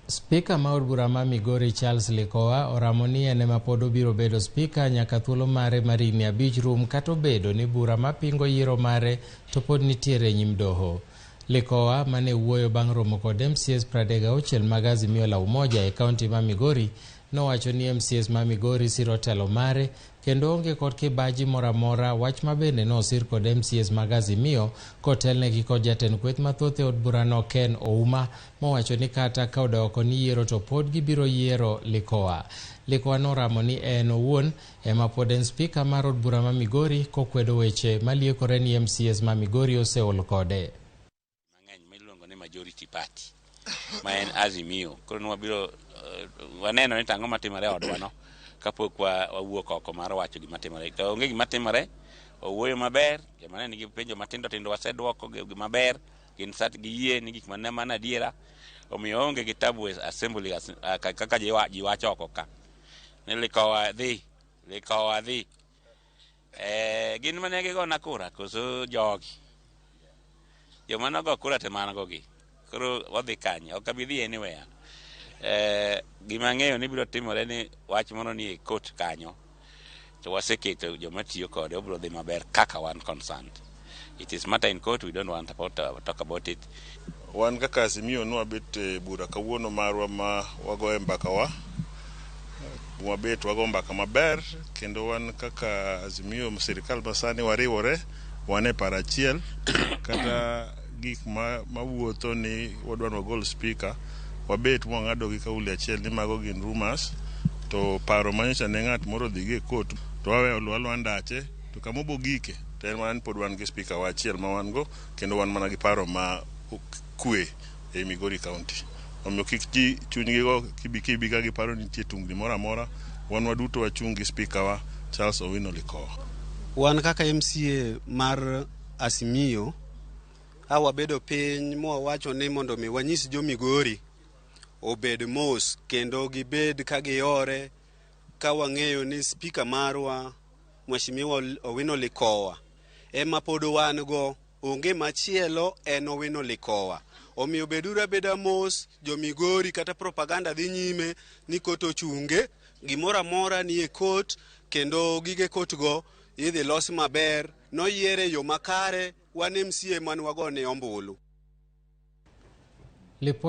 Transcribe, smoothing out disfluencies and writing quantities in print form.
Spika ma od bura ma Migori Charles Likowa oramo ni en ema pod obiro bedo spika nyaka thuolo mare mar higni 5 rum kata obedo ni bura mapingo yiero mare to pod nitiere e nyim doho. Likowa mane wuoyo bang' romo kod MCAs 36 mag Azimio la Umoja e kaunti ma Migori nowacho ni MCAs ma Migori siro telo mare kendo onge kod kibaji moro amora, wach ma bende nosir kod MCAs mag Azimio kotelnegi kod jatend kweth mathoth e od burano Ken Ouma, mowacho ni kata ka odoko ni yiero to pod gibiro yiero Likowa. Likowa noramo ni en owuon ema pod en spika mar od bura ma Migori kokwedo weche maliekore ni MCAs ma Migori oseol kode. Mang'eny miluongo ni majority party ma en Azimio. Koro nwabiro waneno ni tang'o matimore e odwa no kapok wawuok oko mar wacho gima timore. To onge gima timore, owuoyo maber, joma ne nigi penjo matindo tindo waseduoko gi maber, gin sat giyie ni gik mane mana adiera. Omiyo onge gi tabu e assembly kaka ji wacho oko ka. Ni Likowa dhi, Likowa dhi. Gin mane gigona kura koso jogi? Joma nogo kura te man go gi. Koro wadhi kanye? Ok abi dhi anywhere. Gima ang'eyo ni biro timore ni wach moro ni e court kanyo. To waseketo joma tiyo kode obiro dhi maber kaka wan concerned. It is matter in court, we don't want to talk about it. Wan kaka Azimio nwabet e bura kawuono marwa ma wagoye mbaka wa. Wabet wago mbaka maber kendo wan kaka Azimio sirikal masani wariwore wan e paro achiel kata gik mawuotho ni wadwa ni wagol spika wabet mwang'ado gi kauli achiel ni mago gin rumors to paro manyocha ne ng'at moro odhi go e court to waweyo oluw aluwa ndache to kama obo gike to en mana ni pod wan gi spika wa achiel ma wan go kendo wan mana gi paro ma kwe ei Migori County. Omiyo kik ji chunygi go kibi ka giparo ni nitie tungni moro amora, wan waduto wachung' gi spika wa Charles Owino Likowa. Wan kaka MCA mar Azimio, a wabedo piny mwawacho ni mondo mi wanyis jo Migori obed mos kendo gibed ka gihore ka wang'eyo ni spika marwa Mheshimiwa Owino Likowa ema pod wan go, onge machielo en Owino Likowa. Omiyo beduru abeda mos jo Migori, kata propaganda dhi nyime ni court ochunge, gimoro amora ni e court kendo gige court go idhi los maber, noyiere e yo makare, wan MCA man wagone ombulu. Lipot.